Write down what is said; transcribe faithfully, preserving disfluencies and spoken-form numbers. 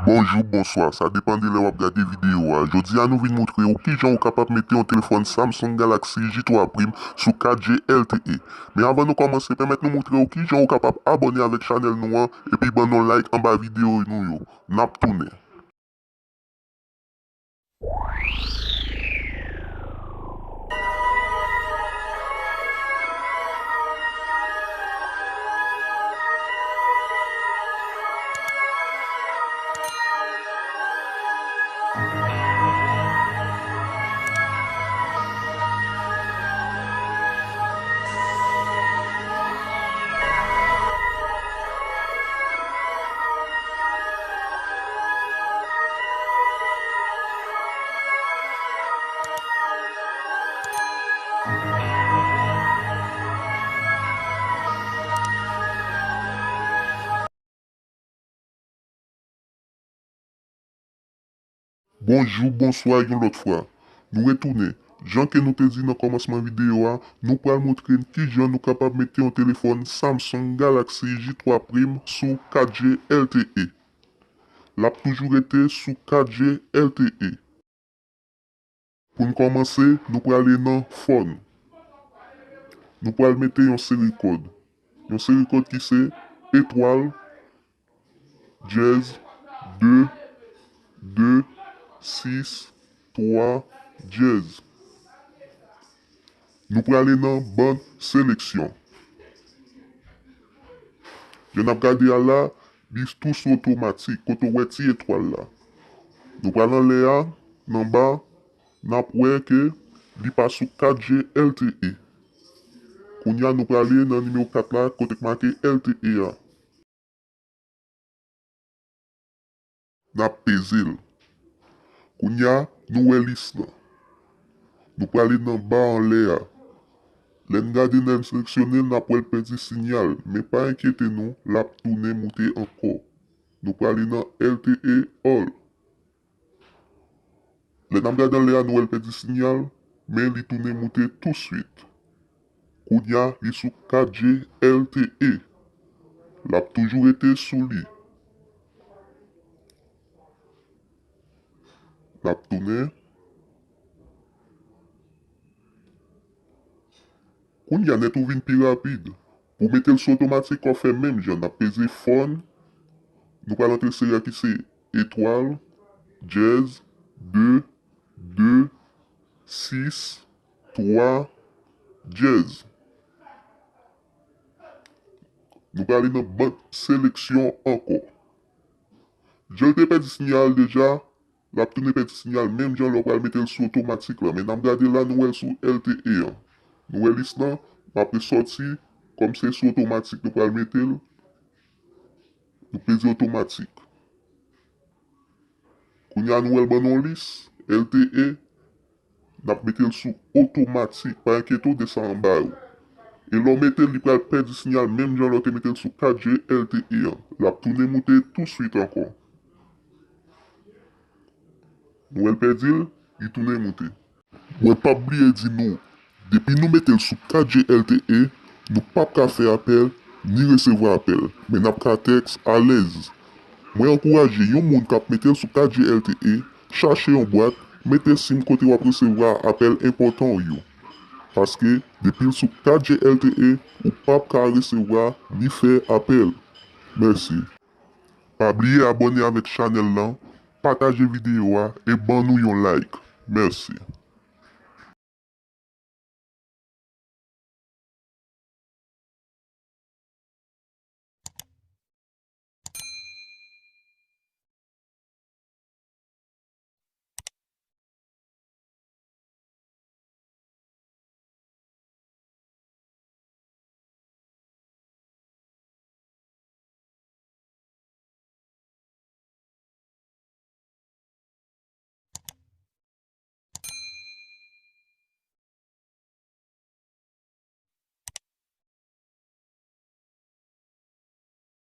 Bonjou, bonswa, sa depann de lè w ap gade videyo a. Jodi a, nou vin montre w kijan ou kapab mete yon telefòn Samsung Galaxy J twa Prime sou kat G L T E. Men avan nou kòmanse, pèmèt nou montre w kijan ou kapab abòne avèk chanèl nou an, epi ban nou like anba videyo nou yo. N ap tounen. Bonjou, bonswa yon lòt fwa. Nou retounen. Jan ke nou te di nan kòmansman videyo a, nou pral montre n kijan nou kapab mete yon telefòn Samsung Galaxy J twa Prime sou kat G L T E. L ap toujou rete sou kat G L T E. Pou n kòmanse, nou prale nan fòn. Nou pral mete yon seri kòd. Yon seri kòd ki se etwal, dyèz, de, de, sis, twa, dyèz. Nou prale nan bann seleksyon. Jan n ap gade a la, li tou sou otomatik, kote w wè ti etwal la. Nou pral anlè a, nan ba, n ap wè ke li pa sou kat G L T E. Kounye a, nou prale nan nimewo kat la, kote k make L T E a. N ap peze l. Kounye a, nou wè lis lan. Nou prale nan ba anlè a. Lè n gade lè n seleksyone l, n ap wè l pèdi sinyal, men pa enkyete nou, l ap tounen moute ankò. Nou prale nan L T E All. Lè n ap gade anlè a, nou wè l pèdi sinyal, men li tounen moute touswit. Kounye a, li sou kat G L T E. L ap toujou rete sou li. L ap tounen. Kounye a nèt ou vin pi rapid. Pou mete l sou otomatik, w ap fè menm jan, n ap peze fòn. Nou pral antre seri a ki se etwal, dyèz, de, de, sis, twa, dyèz. Nou prale nan bann seleksyon ankò. Jan l te pèdi sinyal deja, l ap tounen pèdi sinyal menm jan lè w pral mete l sou otomatik la. Men n ap gade la, nou wè l sou L T E an. Nou wè lis lan, m ap resòti, kòm se sou otomatik nou pral mete l, nou peze otomatik. Kounye a nou wè l ban nou yon lis, L T E, n ap mete l sou otomatik, pa enkyete w de sa anba yo. E lè w mete l, li pral pèdi sinyal menm jan lè w te mete l sou kat G L T E an. L ap tounen moute touswit ankò. Nou wè l pèdi l, li tounen moute. Mwen p ap bliye di nou, depi nou mete l sou kat G L T E, nou p ap ka fè apèl, ni resevwa apèl, men n ap ka tèks alèz. Mwen ankouraje yon moun k ap mete l sou kat G L T E, chache yon bwat, mete sim kote w ap resevwa apèl enpòtan w yo. Paske, depi l sou kat G L T E, ou p ap ka resevwa ni fè apèl. Mèsi. Pa bliye abòne avèk chanèl lan, pataje videyo a e ban nou yon like. Mèsi.